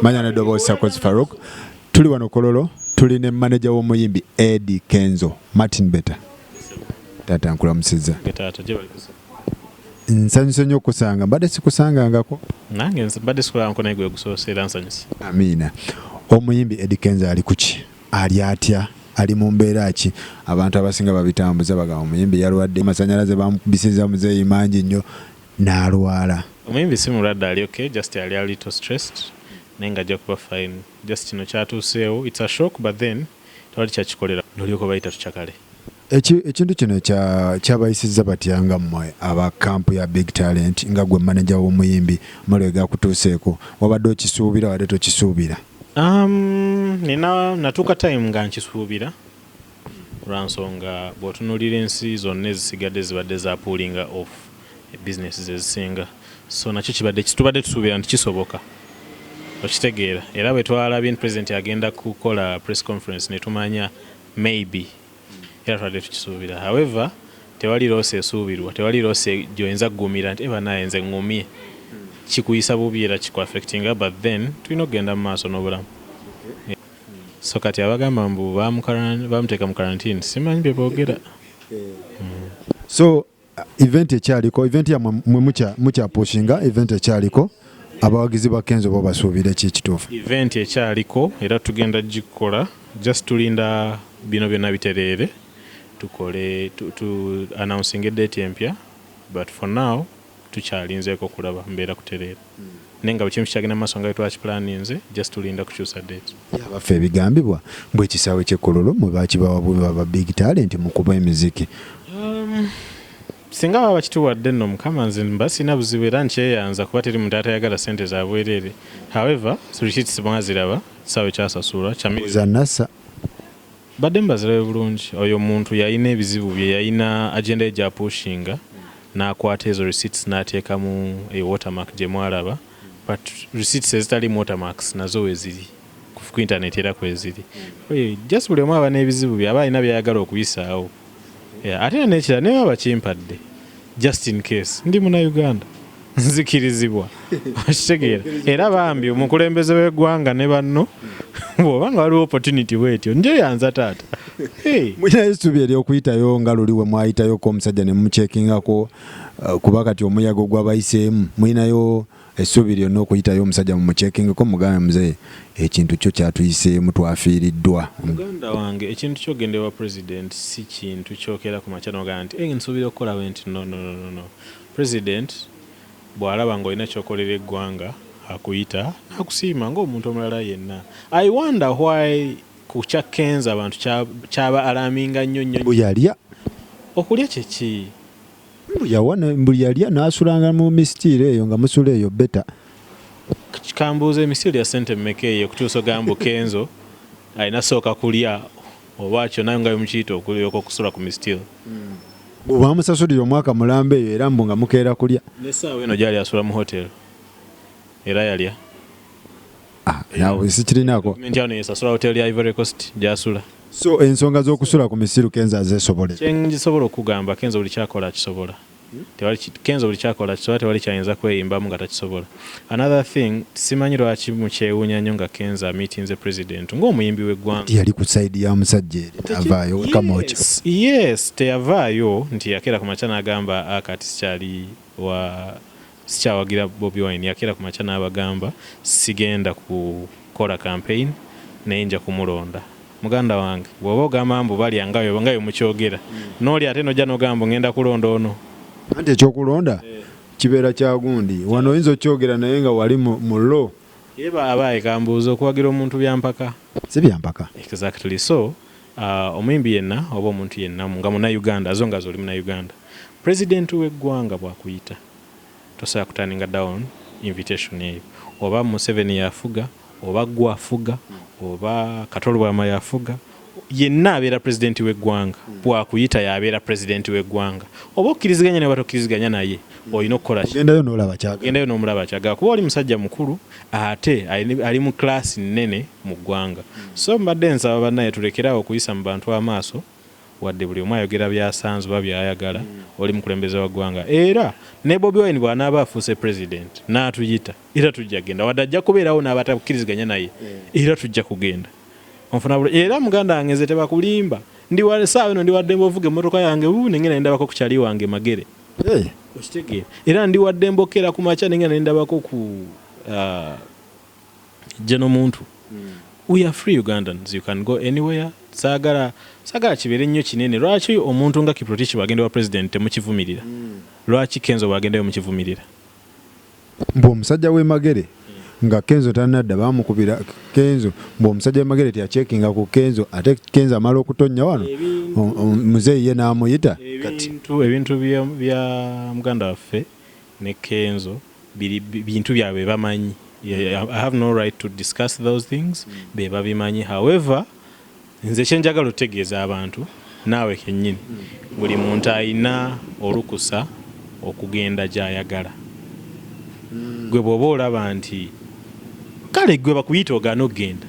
Manya n'eddoboozi Sakozi Farouk. Tuli wano Kololo, tuli ne manager w'omuyimbi Eddy Kenzo, Martin Beta. Taata, nkulamusizza. Taata, gye bali kusa. Nsanyuse nnyo okusanga, mbadde sikusangangako. Nange mbadde sikulanko, naye gwe gusoose era nsanyuse. Amiina. Omuyimbi Eddy Kenzo ali kuki? Ali atya? Ali mu mbeera ki? Abantu abasinga babitambuza, bagamba omuyimbi yalwadde, amasanyalaze bamukubisiza muzeeyi mangi nnyo n'alwala. Omuyimbi si mulwadde, ali okay, just ali a little stressed, naye nga ajja kuba fine. Just kino kyatuuseewo, it's a shock, but then tewali kyakikolera, nolyoka bayita tukyakale. Ekintu kino kyabayisizza batya nga mmwe aba camp ya Big Talent, nga gwe manager w'omuyimbi, male gakutuuseeko? Wabadde okisuubira, wadde tokisuubira? Nina natuuka time nga nkisuubira, lwansonga bw'otunuulira ensi zonna ezisigadde zibadde za pullinga off business ezisinga, so nakyo kibadde tubadde tusuubira nti kisoboka, okitegeera? Era bwe twalabye nti president agenda kukola press conference ne tumanya maybe, era tubadde tukisuubira. However, tewali loss esuubirwa, tewali loss gyoyinza kugumira nti eba naye nze ŋŋumye. Kikuyisa bubi era kikuaffectinga, but then tulina okugenda mu maaso n'obulamu. So kati abagamba mbu bamuteeka mu quarantine, simanyi bye boogera. So event ekyaliko, event yammwe mwe mukyapushinga, event ekyaliko, abawagizi ba Kenzo bo basuubira ki ekituufu? Event ekyaliko era tugenda gikola, just tulinda bino byonna bitereere, tukole tu announcing date empya, but for now tukyalinzeeko kulaba mbeera kutereera, naye nga buli kimu kikyagenda mu maaso nga bwe twakiplaninze, just tulinda kukyusa date. Abaffe, ebigambibwa mbwe ekisaawe ky'e Kololo mwe bakibawa bubi baba Big Talent mu kuba emiziki. Singa baba bakituwadde nno, mukama, nze mba sina buzibu era nkyeyanza, kuba teri muntu atayagala sente za bwereere. However, receipts mwaziraba, kisaawe kyasasulwa. Za nasa. Badde mbazirabe bulungi. Oyo omuntu yalina ebizibu bye, yalina agenda ye gyapushinga, n'akwata ezo receipts n'ateekamu e watermark gye mwalaba, but receipts ezitalimu watermarks nazo weziri ku internet era kweziri. Just buli omu aba n'ebizibu bye, aba alina byayagala okuyisaawo. Yeah, ate era n'ekirala, naye baba bakimpadde, just in case, ndi Munnayuganda, nzikirizibwa, okitegeera? Era bambi omukulembeze w'eggwanga ne banno, bw'oba nga waliwo opportunity bwetyo, njeyanza taata. Hey. Mulinayo essuubi eryokuyitayo nga luli we mwayitayoko omusajja ne mumucheckingako, kuba kati omuyaga ogwabayiseemu, mulinayo essuubi lyonna okuyitayo omusajja mumucheckingako, mugambe, "Muzeeyi, ekintu kyo kyatuyiseemu, twafiiriddwa"? Muganda wange, ekintu kyogenda ewa president si kintu kyokera ku makya nogamba nti, "Eh, nsuubira okukola bwe nti." No, no, no, no, no. President bw'alaba ng'olina kyokolera eggwanga, akuyita nakusiima ng'omuntu omulala yenna. I wonder why ku kya Kenzo abantu kyaba alaminga nnyo nnyo. Mbu yalya. Okulya kyeki? Mbu yawa, mbu yalya n'asulanga mu misitiiro eyo nga musula eyo beta. Kambuuza, emisiiro ya sente mmeka eyo okutuusa ogamba Kenzo alina sooka kulya oba kyonna nga bemukiyita okulyoka okusula ku misitiiro? Bwe bamusasulira omwaka mulamba eyo, era mbu nga mukeera kulya. N'essaawa eno gyali asula mu hotel era yalya. Ah, naawe sikirinaako. Gavumenti awo neyesasula hotel ya Ivory Coast gyasula. So ensonga z'okusula ku misiru Kenzo azeesobolera? Kyengisobola okugamba, Kenzo buli kyakola akisobola. Kenzo buli kyakola akisobola, tewali kyayinza kweyimbamu nga takisobola. Another thing, simanyi lwaki mukyewuunya nnyo nga Kenzo amiitinze president ng'omuyimbi w'eggwanga. Yali ku side ya musajja eri, avaayo Kamwokya. Yes, teyavaayo nti yakeera ku makya n'agamba, "Ah, kati sikyali wa, sikyawagira Bobi Wine." Yakeera ku makya n'abagamba, "Sigenda kukola campaign, naye nja kumulonda." Muganda wange, bw'oba ogamba mbu balya nga bwe mukyogera, n'oli ate nojja n'ogamba ngenda kulonda ono. Anti ekyokulonda kibeera kya gundi wano, oyinza okyogera naye nga wali mu lo. Ye baabaaye, kambuuza, okuwagira omuntu byampaka? Si byampaka. Exactly. So omuyimbi yenna oba omuntu yenna nga Munnayuganda, azo nga zoli Munnayuganda, president w'eggwanga bw'akuyita, tosobola kuturninga down invitation eyo, oba Museveni yafuga, oba gwe afuga, oba Katolwama yafuga, yenna abeera pulezidenti w'eggwanga bw'akuyita, yabeera pulezidenti w'eggwanga. Oba okkiriziganya naye oba tokkiriziganya naye, olina okukola ki? Gendayo n'olaba kyagala. Gendayo n'omulaba kyagala, kuba oli musajja mukulu ate ali mu class nnene mu ggwanga. So mbadde nsaba bannaye tulekerawo okuyisa mu bantu amaaso. Wadde buli omu ayogera byasanze oba byayagala, oli mukulembeze wa ggwanga. Era ne Bobi Wine bw'anaaba afuuse president n'atuyita, era tujja kugenda. Wadde ajja kubeerawo n'abatakkiriziganya naye, era tujja kugenda. Onfuna bulungi? Era muganda wange, nze tebakulimba, ndi wa saawa eno ndi waddembe ovuga emmotoka yange nengenda nendabako ku kyali wange Magere. Okitegeera? Era ndi waddembe okkeera ku makya nengenda nendabako ku Geno Muntu. We are free Ugandans, you can go anywhere. Saagala kibeere nnyo kinene. Lwaki omuntu nga Kiprotich bwagenda wa president temukivumirira? Lwaki Kenzo bwagendayo mukivumirira? Mbu omusajja w'e Magere nga Kenzo tannadda bamukubira Kenzo, mbu omusajja w'e Magere teyacheckinga ku Kenzo, ate Kenzo amala okutonnya wano, muzeeyi ye n'amuyita kati. Ebintu bya muganda waffe ne Kenzo biri bintu byabwe bamanyi. Yeah, I have no right to discuss those things, be babimanyi. However, nze kyenjagala otegeeza abantu naawe kennyini, buli muntu ayina olukusa okugenda gy'ayagala. Gwe bw'oba olaba nti kale gwe bakuyita ogaana okugenda,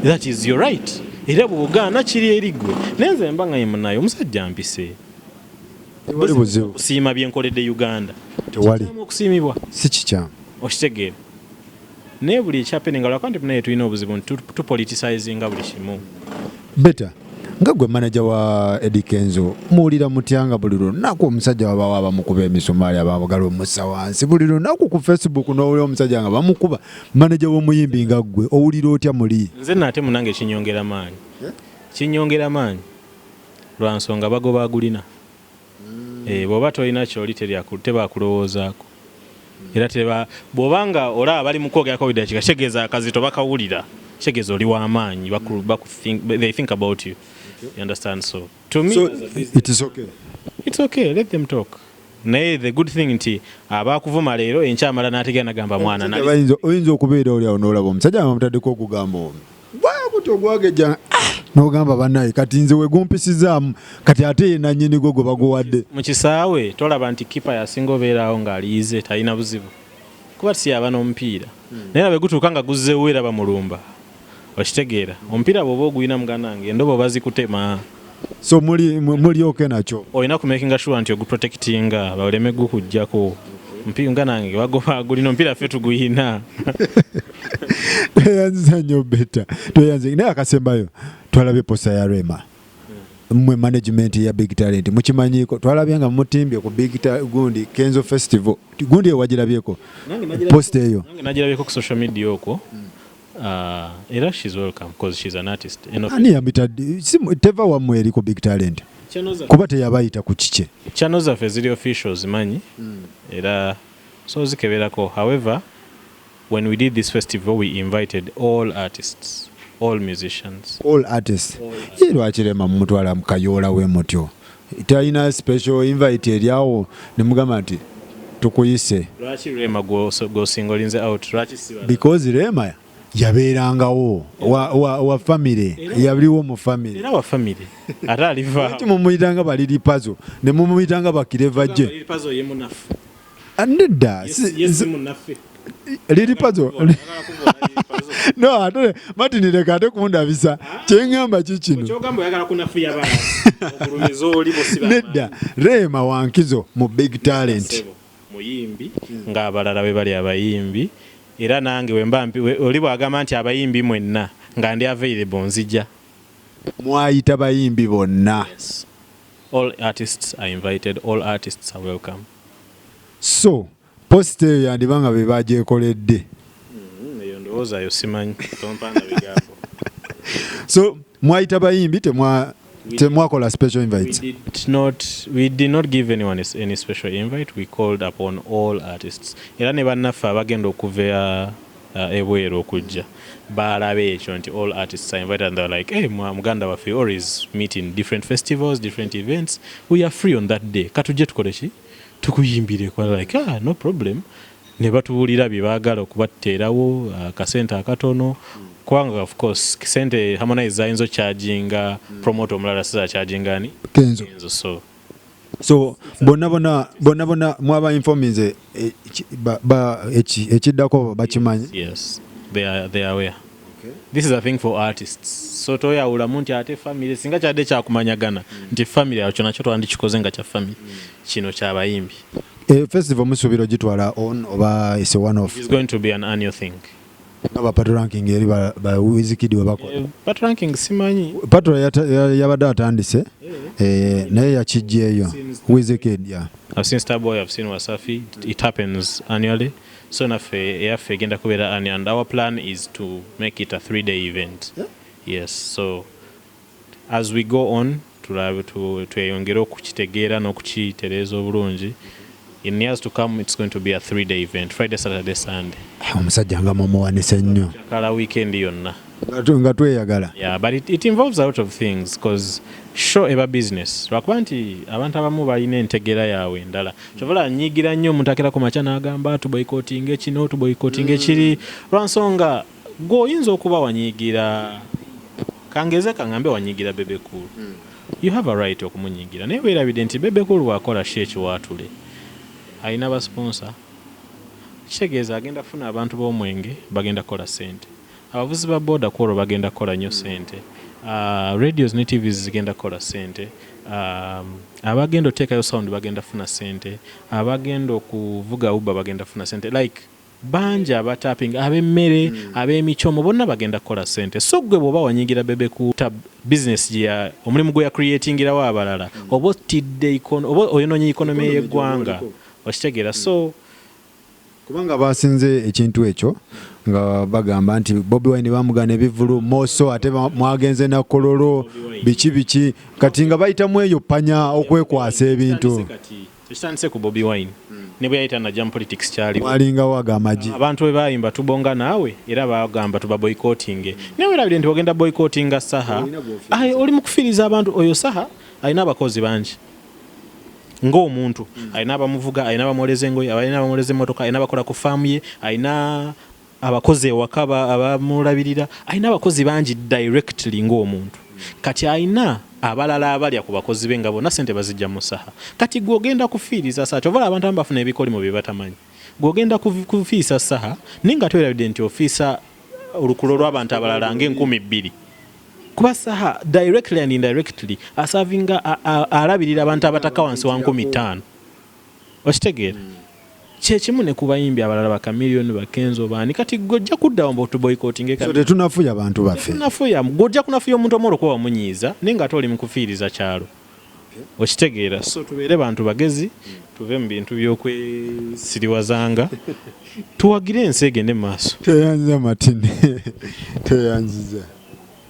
that is your right. Era bw'ogaana kiri eri ggwe, naye nze mba nga munaye omusajja mpise. Tewali buzibu. Okusiima byenkoledde Uganda. Tewali. Kikyamu okusiimibwa? Si kikyamu. Okitegeera? Naye buli ekyappeninga, lwakuba nti naye tulina obuzibu nti tupoliticizinga buli kimu. Beta, nga gwe manager wa Eddy Kenzo, muwulira mutya nga buli lunaku omusajja wabawo abamukuba emisumaali, abagala omussa wansi buli lunaku ku Facebook, n'owulira omusajja nga bamukuba? Manager w'omuyimbi nga ggwe, owulira otya muli? Nze naate munange kinyongera maanyi, kinyongera maanyi lwa nsonga bagoba agulina. Bw'oba tolina kyoli tebakulowoozaako. Era teba bw'oba nga olaba bali mu kwogerako buli dakiika, kitegeeza akazito bakawulira, kitegeeza oli w'amaanyi, they think about you, you understand? So to me, So as a business, it is okay. It's okay, let them talk. Naye the good thing nti abakuvuma leero, enkyamala n'ategera nagamba mwana Oyinza okubeera oli awo n'olaba omusajja nga bamutaddeko okugamba omwo bwakuti ogwagejja, n'ogamba, "Bannaye, kati nze wegumpisizaamu, kati ate ye nannyini gwo gwe baguwadde." Mu kisaawe tolaba nti kipa yasinga obeerawo ng'aliyize talina buzibu, kuba si yaba n'omupiira, naye nabe gutuuka nga guzzeewo era bamulumba. Okitegeera? Omupiira bw'oba ogulina, muganda wange, endobo bazikutema. So muli okay nakyo? Olina kumakinga sure nti oguprotectinga baleme gukuggyako. Muganda nange, bagoba gulina omupiira, ffe tuguyina. Tweyanziza nnyo Beta, tweyanze. Naye akasembayo, twalabye poster ya Rema. Mmwe management ya Big Talent mukimanyiiko? Twalabye nga mutimbye ku Big gundi Kenzo Festival gundi eyo, wagirabyeko poster eyo? Nange nagirabyeko ku social media okwo. Era she's welcome because she's an artist. Ani yambitadde? Teva wammwe eri ku Big Talent? Kuba teyabayita ku kikye. Channel zaffe ziri official, zimanyi, era so zikeberako. However, when we did this festival, we invited all artists, all musicians. All artists. Ye lwaki Rema mumutwala mukayoola we mutyo? Talina special invite eryawo nemugamba nti tukuyise? Lwaki Rema gwosinga olinze out? Lwaki si Because Rema yabeerangawo wa family, yaliwo mu family. Era wa family ate aliva. Lwaki mumuyitanga baliripazo ne mumuyitanga bakireva gye? Liripazo ye munafu. Nedda. Ye si munaffe. Liripazo no, ate Martin, leka ate kundabisa. Kyeŋŋamba kikino. Kyogamba oyagala kunafuya bantu, ogulumiza oli bosiba. Nedda, Rema wankizo mu Big Talent. Muyimbi ng'abalala bwe bali abayimbi. Era nange wemba oli bw'agamba nti abayimbi mwenna nga ndi available, nzija. Mwayita bayimbi bonna? Yes. All artists are invited, all artists are welcome. So poster eyo yandiba nga be bagyekoledde? Eyo ndowooza yo, simanyi, tompanga bigambo. So mwayita bayimbi, temwakola special invites? We did not give anyone any special invite. We called upon all artists. Era ne bannaffe abagenda okuva ebweru okujja balabe ekyo nti all artists are invited, and they're like, "Hey, muganda waffe always meet in different festivals, different events. We are free on that day, katujje tukole ki, tukuyimbireko." Like, "Ah, no problem." Ne batubuulira bye baagala okubateerawo, akasente akatono, kubanga of course sente Harmonize ayinza ocharginga promoter omulala siza charginga ani? Kenzo. Kenzo. So So bonna bonna bonna bonna mwaba informinze ekiddako bakimanyi? Yes, they are aware. This is a thing for artists, so toyawulamu nti ate family. Singa kyadde kyakumanyagana nti family, awo kyo nakyo twandikikoze nga kya family. Kino kyabayimbi. Festival musuubira ogitwala on oba is a one off? It's going to be an annual thing. Nga ba Patoranking eri ba Wizkid we bakola. Patoranking simanyi. Patro yabadde atandise, naye yakijjeeyo Wizkid, yeah. I've seen Starboy, I've seen Wasafi. It happens annually. So naffe eyaffe egenda kubeera annual, and our plan is to make it a 3-day event. Yeah? Yes. So as we go on, tulabe tweyongere okukitegeera n'okukitereeza obulungi. In years to come, it's going to be a 3-day event: Friday, Saturday, Sunday. Omusajja nga mumuwanise nnyo. Kala weekend yonna. Nga tweyagala. Yeah, but it involves a lot of things, because show eba business. Lwakuba nti abantu abamu balina entegeera yaabwe endala. Kyovala nyigira nnyo omuntu akera ku makya n'agamba tuboycottinge kino, tuboycottinge kiri, lwansonga gwe oyinza okuba wanyiigira, kangeze kaŋŋambe wanyiigira Bebe Cool. You have a right okumunyiigira, naye weerabidde nti Bebe Cool bw'akola show ekiwaatule alina basponsor. Kitegeeza agenda kufuna abantu b'omwenge, bagenda kukola ssente, abavuzi ba boda kwolwo bagenda kukola nnyo ssente, radios ne TVs zigenda kukola ssente, abagenda oteekayo sound bagenda kufuna ssente, abagenda okuvuga Uber bagenda kufuna ssente, like bangi abataping ab'emmere, ab'emikyomo, bonna bagenda kukola ssente. So gwe bw'oba wanyigira Bebe ku ta business gye omulimu gwe yacreatingirawo abalala, oba otidde oba oyonoonye economy y'eggwanga, okitegeera? So Kubanga basinze ekintu ekyo nga bagamba nti Bobi Wine bamugana ebivulu moso, ate mwagenze na Kololo, biki biki, kati nga bayitamu eyo panya okwekwasa ebintu. Tekitandise ku Bobi Wine, ne bwe yayita najja mu politics kyaliwo. Walingawo ago amagi. Abantu bwe bayimba tubonga naawe, era bagamba tuba boycotting, naye werabire nti ogenda boycottinga Saha. Ai, oli mu kufiiriza abantu. Oyo Saha alina abakozi bangi ng'omuntu, alina abamuvuga, alina abamwoleza engoye, alina abamwoleza emmotoka, alina abakola ku faamu ye, alina abakozi ewaka abamulabirira, alina abakozi bangi directly ng'omuntu. Kati alina abalala abalya ku bakozi be, nga bonna sente bazijja mu Saha. Kati gwe ogenda kufiiriza Saha. Kyova abantu abamu bafuna ebikolimo bye batamanyi. Gwe ogenda kufiisa Saha, naye nga twerabidde nti ofiisa olukulo lw'abantu abalala ng'enkumibiri, kuba Saha directly and indirectly asavinga alabirira abantu abataka wansi wa 5,000, okitegeera? Kyekimu ne ku bayimbi abalala, bakamiliyoni, bakenzo, baani. Kati gwe ojja kuddawo mbu tuboycottinge. So tetunafuya bantu baffe. Tunafuya, gwe ojja kunafuya omuntu omu olwokuba wamunyiiza, naye nga ate oli mu kufiiriza kyalo, okitegeera? So tubeere bantu bagezi, tuve mu bintu by'okwesiriwazanga, tuwagire ensi egende mu maaso. Teyanziza Martin, teyanziza.